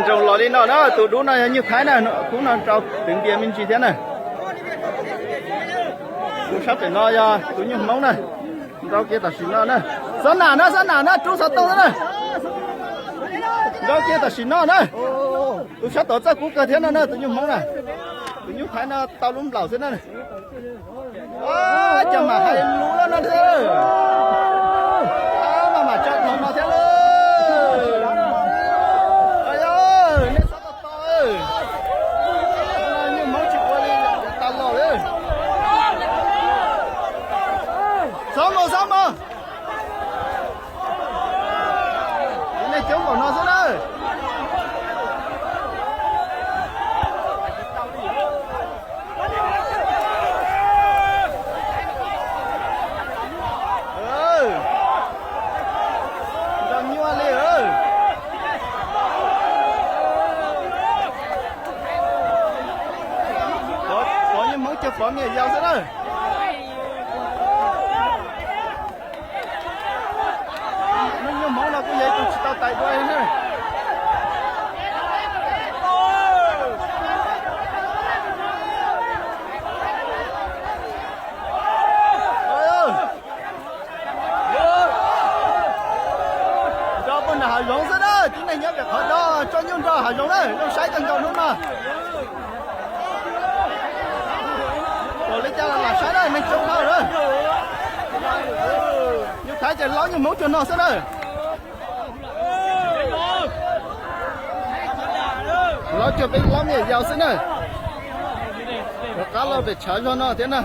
Zoo los li no na, tus dub no yog Nyuj Thaib na, kub no rau twv npias me ntsis thiab na. Tus sab pem no yog tus Nyuj Hmoob na, nrau kiag tam sim no na. Xob nam na, xob nam na, rub xov tooj na. Nrau kiag tam sim no na. Tus sab tod txawj kub kawg thiab no na, tus Nyuj Hmoob na. Tus Nyuj Thaib no tau lub nplaum xwb na. Cov mam hais lus loj no thiab. Mam mam tso dhau no thiab lawm. Nej txhob tos tos, Nyuj Hmoob tsis ua li tas los. Xob mus, xob mus. Nej coob npaum no xwb na. Nrau nyuaj li. Pov Nyuj Hmoob cov pov me nyuam yaus xwb na. Nyuj Hmoob no kuj yog ib tug tsis tau tais dua na. Nrau puag nram hav zoov xwb na, tib neeg nyob pem qhov no tso nyuj nrau hav zoov na, zoo saib kawg nkaus hnub no. Ua li cas los lam saib na, neeg coob dhau lawm. Nyuj Thaib ces laub Nyuj Hmoob cuag no xwb na. Laub cuag peb laub me nyuam yaus xwb na. Rov qab los pem tshav zog no thiab na.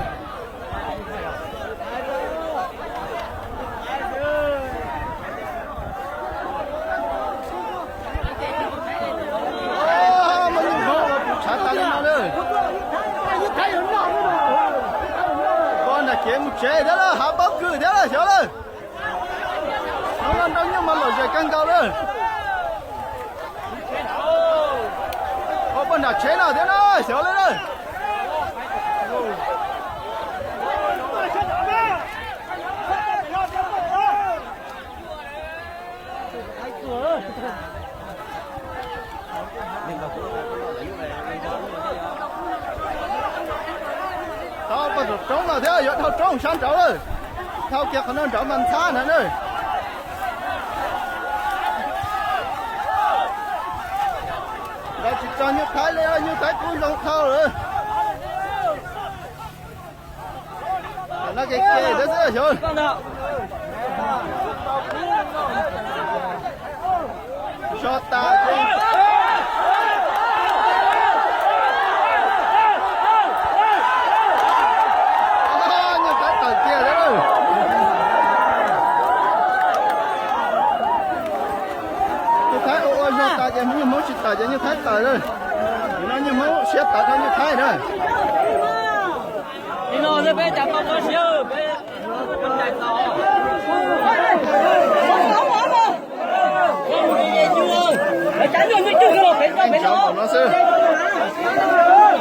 Muaj nyuj Hmoob los puv tshav tas li no lawm. Pog nram kev mus tsev thiab lawm, hav pob kws thiab lawm xyov lawm. Hnub no nrau nyuj mas lom zem kawg nkaus lawm. Ua pog nram tsheb no thiab na, xyov lawm lawm. Tau pog roob los thiab, yuav dhau roob sab nraud lawm. Dhau kiag qhov no nraud mas ntxhab ntag na. Lawv tsis tso Nyuj Thaib li, Nyuj Thaib kub zoo dhau lawm. No ces ke thiab xwb xyov. Zog tas ces Nyuj Thaib tawm kiag thiab lawm. Nyuj Thaib ua ua zog tas ces Nyuj Hmoob tsis tawm ces Nyuj Thaib tawm lawm. Nim no Nyuj Hmoob siab tawv dhau Nyuj Thaib na. Nim no peb cas tau tso siab peb tais tau.